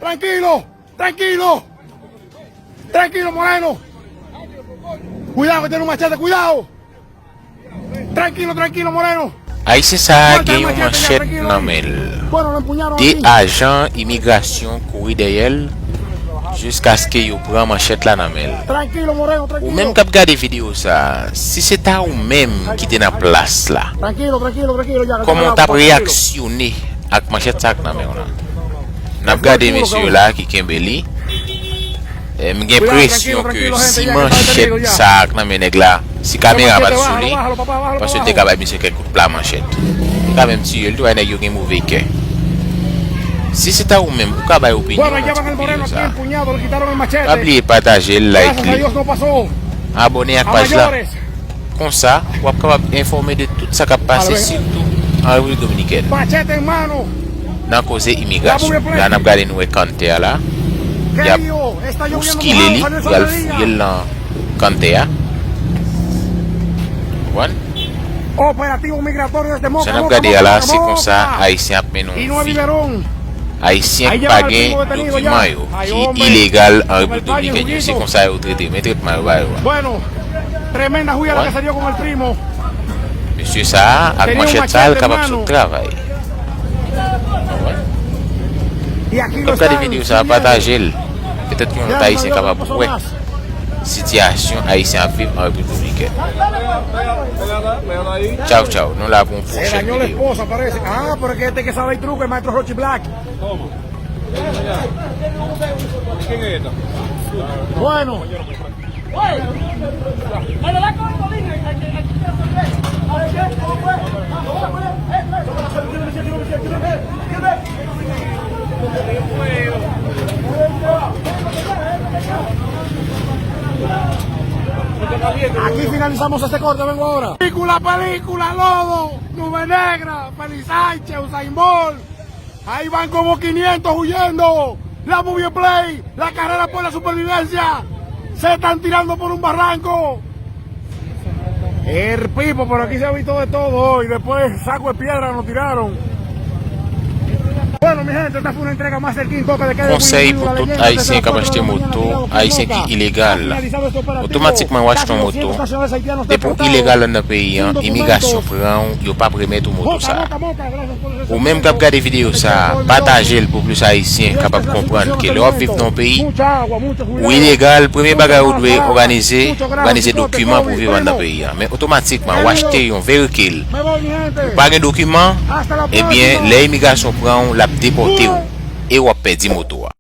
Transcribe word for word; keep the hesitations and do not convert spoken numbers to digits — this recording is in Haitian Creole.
Tranquilo, tranquilo, tranquilo, Moreno. Cuidado, que tiene un machete, cuidado. Tranquilo, tranquilo, Moreno. Ayisyen sa a gen yon manchèt nan men l. De ajan imigrasyon kouri dèyè l jiskaske yo pran manchèt la nan men l. Ou menm k ap gade videyo sa a, si se ta ou menm ki te nan plas la, kòman w t ap reyaksyone ak manchèt sa k nan men w lan? N ap gade mesye yo la ki kenbe li. E, m gen presyon ke si manchèt sa k nan men nèg la, si kamera pa t sou li, paske l te ka bay misye kèk kout pla manchèt. Li ka menm tiye l tou, ay nèg yo gen move kè. Si se ta ou menm, ou ka bay opinyon w nan ti videyo sa a. Pa bliye pataje l, like li, abòne ak paj la. Konsa, w ap kapab enfòme de tout sa k ap pase, sitou an Repiblik Dominikèn. Nan koze imigrasyon, la n ap gade nou wè kanntè a la. Y ap bouskile li, y al fouye l nan kanntè a. Konprann? Sa n ap gade a la, se konsa Ayisyen ap mennen yon vi. Ayisyen k pa gen dokiman yo, ki ilegal an Repiblik Dominikèn yo, se konsa yo trete, men tretman yo ba yo a. Mesye sa a ak manchèt sa a, l kapab sot travay. Ou k ap gade videyo sa a, pataje l. Petèt yon lòt Ayisyen kapab wè sitiyasyon Ayisyen ap viv an Repiblik Dominikèn. Tchaw, tchaw. Nou la pou yon pwochèn videyo. Ah, pero que este que sabe el truco es Maestro Rochi Black. Bueno. Aquí finalizamos este corte, vengo ahora. Película, película, lodo, nube negra, Félix Sánchez, Usain Bolt. Ahí van como quinientos huyendo. La movie play, la carrera por la supervivencia. Se están tirando por un barranco. El pipo, pero aquí se ha visto de todo hoy. Después saco de piedra nos tiraron. Bueno, mi gente, esta fue una entrega más del King Coca de Kenneth Williams, la leyenda de la Ayisyen k ap achte moto, Ayisyen ki ilegal. Otomatikman w achte yon moto, depi w ilegal anndan peyi an, imigrasyon pran w, yo p ap remèt ou moto sa a. Ou menm k ap gade videyo sa a, pataje l pou plis Ayisyen kapab konprann ke lè w ap viv nan yon peyi, ou ilegal, premye bagay ou dwe òganize, òganize dokiman pou viv anndan peyi an. Men otomatikman, w achte yon veyikil, ou pa gen dokiman, ebyen, lè imigrasyon pran w, l ap depòte w e w ap pèdi moto a.